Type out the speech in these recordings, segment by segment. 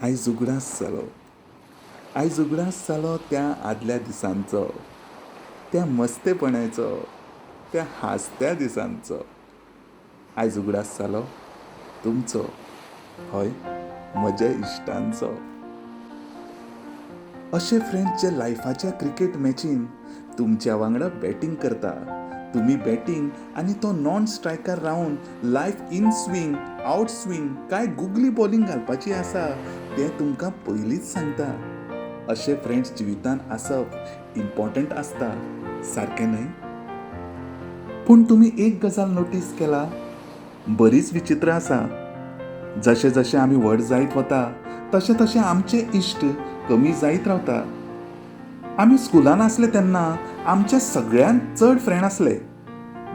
आयज उगडास जालो, आयज उगडास जालो त्या आदल्या दिसांचो, त्या मस्तेपणाचो, त्या हांसत्या दिसांचो. आयज उगडास जालो तुमचो, हय म्हज्या इश्टांचो. अशे फ्रेंड्स जे लायफाच्या क्रिकेट मॅचीन तुमच्या वांगडा बॅटींग करता, तुमी बॅटींग आनी तो नॉन स्ट्रायकर रावन life in swing, out swing काय गुगली बॉलिंग घालपाची आसा तें तुमकां पयलींच सांगता. अशे फ्रेंड्स जिवितान आसप इम्पॉर्टंट आसता, सारकें न्हय? पूण तुमी एक गजाल नोटीस केला, बरीच विचित्र आसा. जशें जशें आमी व्हड जायत वता तशें तशें आमचे इश्ट कमी जायत रावता. आमी स्कुलान आसले तेन्ना आमचे सगळ्यांत चड फ्रेंड आसले.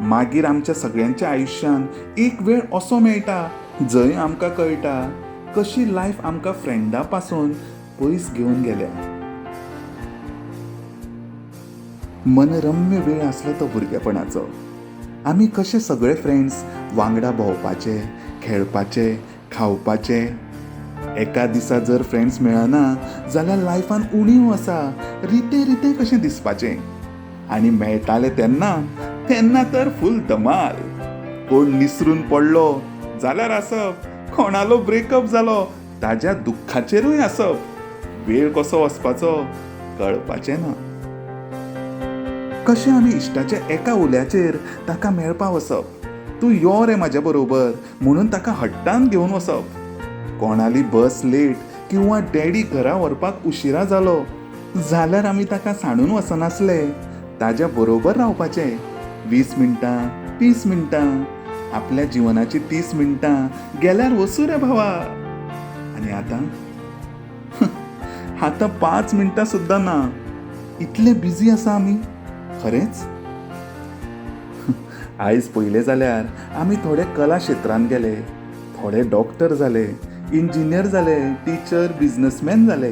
मागीर आमच्या सगळ्यांच्या आयुश्यान एक वेळ असो मेळटा जंय आमकां कळटा कशी लायफ आमकां फ्रेंडा पासून पयस घेवन गेल्या. मनरम्य वेळ आसलो तो भुरगेपणाचो. आमी कशे सगळे फ्रेंड्स वांगडा भोंवपाचे, खेळपाचे, खावपाचे. एका दिसा जर फ्रेंड्स मेळना जाल्यार लायफान उणीव आसा, रितें रितें कशें दिसपाचें. आनी मेळटाले तेन्ना तेन्ना तर फूल धमाल. कोण निसरून पडलो जाल्यार आसप, कोणालो ब्रेकअप जालो ताज्या दुख्खाचेरूय आसप. वेळ कसो वचपाचो कळपाचें ना. कशें आमी इश्टाच्या एका उल्याचेर ताका मेळपा वचप, तूं यो रे म्हाज्या बरोबर म्हणून ताका हट्टान घेवन वचप. कोणाली बस लेट किंवा डॅडी घरा व्हरपाक उशिरा जालो जाल्यार आमी ताका सांडून वचनासले, ताज्या बरोबर रावपाचें. 20 मिनटां 30 मिनटां, आपल्या जिवनाची 30 मिनटां गेल्यार वचूं रे भावा. आनी आतां आतां 5 मिनटां सुद्दां ना, इतले बिजी आसा आमी. खरेंच आयज पळयलें जाल्यार आमी थोडे कला क्षेत्रांत गेले, थोडे डॉक्टर जाले, इंजिनियर जाले, टिचर, बिजनसमॅन जाले,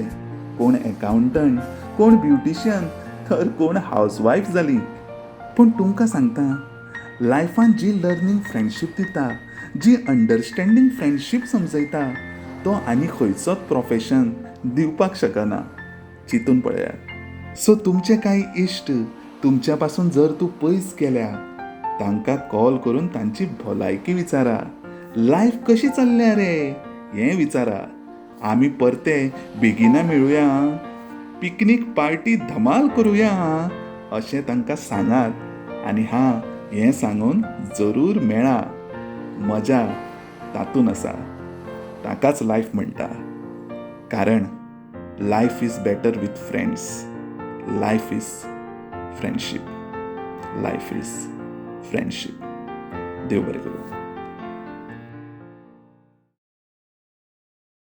कोण एकाउंटंट, कोण ब्युटिशियन, तर कोण हावसवायफ जाली. पूण तुमकां सांगता, लायफान जी लर्नींग फ्रेंडशीप दिता, जी अंडरस्टँडींग फ्रेंडशीप समजयता, तो आनी खंयचोच प्रोफेशन दिवपाक शकना. चिंतून पळयात. सो तुमचे कांय इश्ट तुमच्या पासून जर तूं पयस गेल्या, तांकां कॉल करून तांची भलायकी विचारा, लायफ कशी चल्ल्या रे हें विचारा. आमी परते बेगिना मेळुया, पिकनीक पार्टी धमाल करुया अशें तांकां सांगात. आनी हां, हें सांगून जरूर मेळा. मजा तातूंत आसा, ताकाच लायफ म्हणटा. कारण life is better with friends, life is friendship, life is friendship. देव बरें करूं.